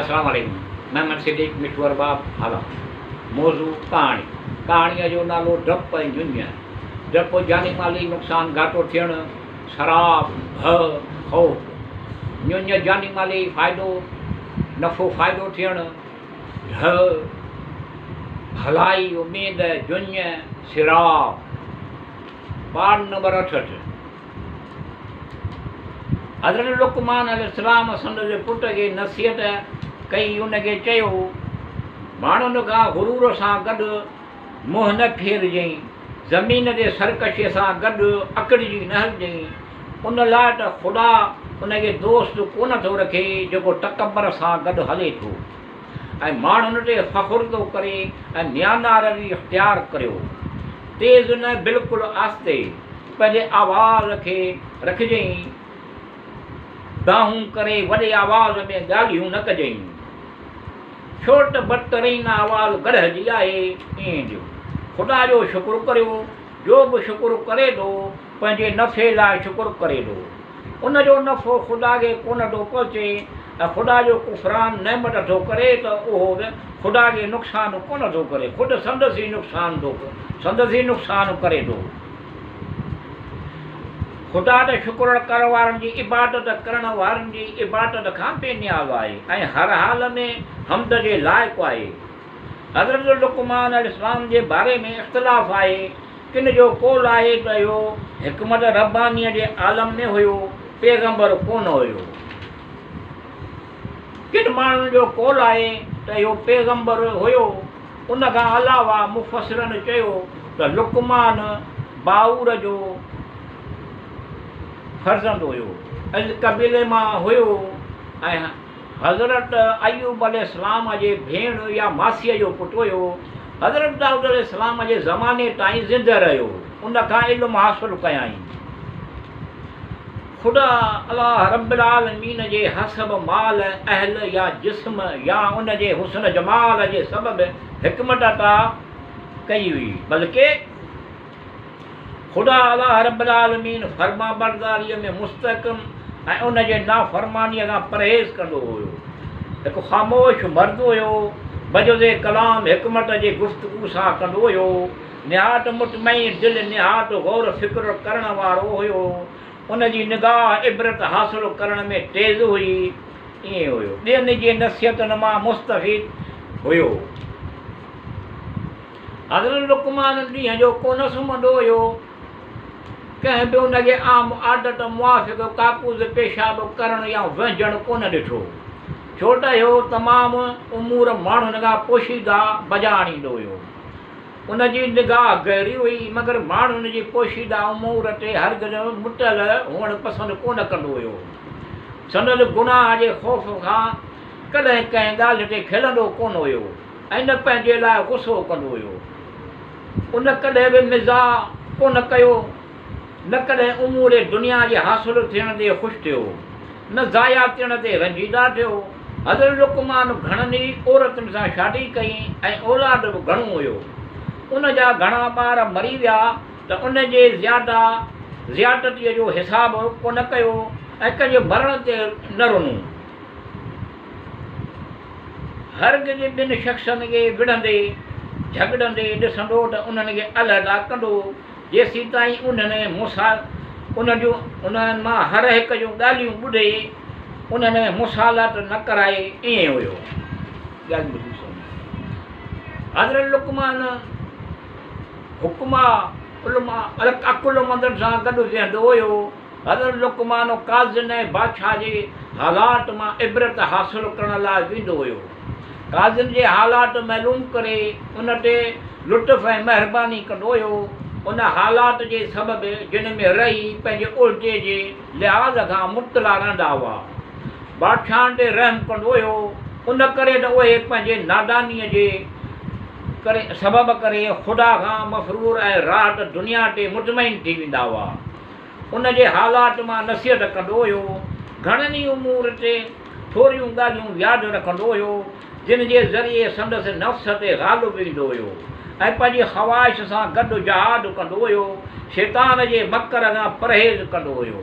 السلام عليڪم محمد صديق مٺو ارباب هالا موضوع ڪهاڻي ڪهاڻيء جو نالو ڊپ ۽ ڃڃ ڊپ جاني مالي نقصان گهاٽو ٿيڻ سراب ڀئه خوف ڃڃ جاني مالي فائدو نفعو فائدو ٿيڻ ڍء ڀلائي اميد ڃڃ سراب پاڙ نمبر 68. حضرت لقمان عليه السلام سندس پٽ کي نصيحت ڪئي ان کي چيو، ماڻهن کان غرور سان گڏ منهن نه ڦيرجئين، زمين تي سرڪشيء سان گڏ اڪڙجي نه هلجئين، ان لاء ته خدا ان کي دوست ڪونه ٿو رکي جيڪو تڪبر سان گڏ هلي ٿو ۽ ماڻهن تي فخر ٿو ڪري ۽ ميانه روي اختيار ڪريو، تيز نه بلڪل آهستي. پنهنجي آواز کي رکجئين، دانهون ڪري وڏي آواز ۾ ڳالهيون نه ڪجئين، ڇو ته بدترين آواز گڏهه جي آهي، ائين جو خدا جو شڪر ڪريو، جو به شڪر ڪري ٿو، پنهنجي نفعي لاء شڪر ڪري ٿو. ان جو نفعو خدا کي ڪونه ٿو پهچي ۽ خدا جو ڪفران نعمت ٿو ڪري ته اهو به خدا کي نقصان ڪونه ٿو ڪري، خود سندس ئي نقصان ٿو سندس ئي نقصان ڪري ٿو. خدا ته شڪر ڪرڻ وارن جي عبادت ڪرڻ وارن جي عبادت کان بي نياز آهي ۽ هر حال ۾ حمد جي لائق آهي. حضرت لقمان عليه السلام جي باري ۾ اختلاف آهي، ڪن جو قول آهي ته اهو حڪمت ربانيء جي عالم ۾ هيو، پيغمبر ڪونه هيو. ڪن ماڻهن جو قول آهي ته اهو پيغمبر هيو. ان کان علاوه مفسرن چيو ته لقمان باعور جو فرزند هيو، عز قبيلي مان هيو ۽ حضرت ايوب عليه السلام جي ڀيڻ يا ماسيء جو پٽ هيو. حضرت دائود عليه السلام جي زماني تائين زنده رهيو، ان کان علم حاصل ڪيائين. خدا الله رب العالمين جي حسب مال ۽ اهل يا جسم يا ان جي حسن جمال جي سبب حڪمت عطا ڪئي هئي، بلڪه خدا الله رب العالمين فرمانبرداريء ۾ مستحڪم ۽ ان جي نافرمانيء کان پرهيز ڪندو هيو. هڪ خاموش مرد هيو، بجز ڪلام حڪمت جي گفتگو سان ڪندو هيو. نهايت مطمئن دل نهايت غور فڪر ڪرڻ وارو هيو. ان جي نگاهه عبرت حاصل ڪرڻ ۾ تيز هئي. ائين هيو. ٻين جي نصيحتن مان مستفيد هيو. حضرت لقمان ڏينهن جو ڪونه سمهندو هيو. ڪنهن به ان کي عام عادت موافق ڪاڪوس پيشاب ڪرڻ يا وهنجڻ ڪونه ڏٺو. ڇو ته اهو تمام امور ماڻهن کان پوشيده بجا آڻيندو هيو. ان جي نگاهه گهري هئي، مگر ماڻهن جي پوشيده امور تي هرگز مطلع هئڻ پسند ڪونه ڪندو هيو. سندس گناهه جي خوف کان ڪڏهن ڪنهن ڳالهه تي کلندو ڪونه هيو. ۽ نه پنهنجي لاء غصو ڪندو هيو. ان ڪڏهن به مزاح ڪونه ڪيو، نه ڪڏهن امور دنيا جي حاصل ٿيڻ تي خوش ٿيو، نه ضايع ٿيڻ تي رنجيده ٿيو. حضرت لقمان گهڻن ئي عورتن سان شادي ڪئي ۽ اولاد به گهڻو هيو. ان جا گهڻا ٻار مري ويا ته ان جي زياده زيادتيء جو حساب ڪونه ڪيو ۽ ڪنهن جي مرڻ تي نه رنو. هرگز ٻن شخصن کي وڙهندي، جهڳڙندي ڏسندو ته انهن کي علحده ڪندو، جيسيتائين انهن ۾ انهن جون انهن مان هر هڪ جون ڳالهيون ٻڌي انهن ۾ مصالحت نه ڪرائي. ائين هيو. ڳالهيون ٻڌي سمجهه. حضرت لقمان حڪماء، علماء، عقلمندن سان گڏ ويهندو هيو. حضرت لقمان قاضين ۽ بادشاهه جي حالات مان عبرت حاصل ڪرڻ لاء ويندو هيو. قاضين جي حالات معلوم ڪري ان تي لطف ۽ مهرباني ڪندو هيو. ان حالات جي سبب جن ۾ رهي پنهنجي عهدي جي لحاظ کان مبتلا رهندا هئا. بادشاهن تي رحم ڪندو هيو، ان ڪري ته اهي پنهنجي نادانيء جي ڪري سبب ڪري خدا کان مفرور ۽ راحت دنيا تي مطمئن ٿي ويندا هئا. ان جي حالات مان نصيحت ڪندو هيو. گهڻن ئي امور تي ٿوريون ڳالهيون ياد رکندو هيو، جن جي ذريعي سندس نفس تي غالب ايندو هيو ۽ پنهنجي خواهش سان گڏ جهاد ڪندو هيو، شيطان جي مڪر کان پرهيز ڪندو هيو.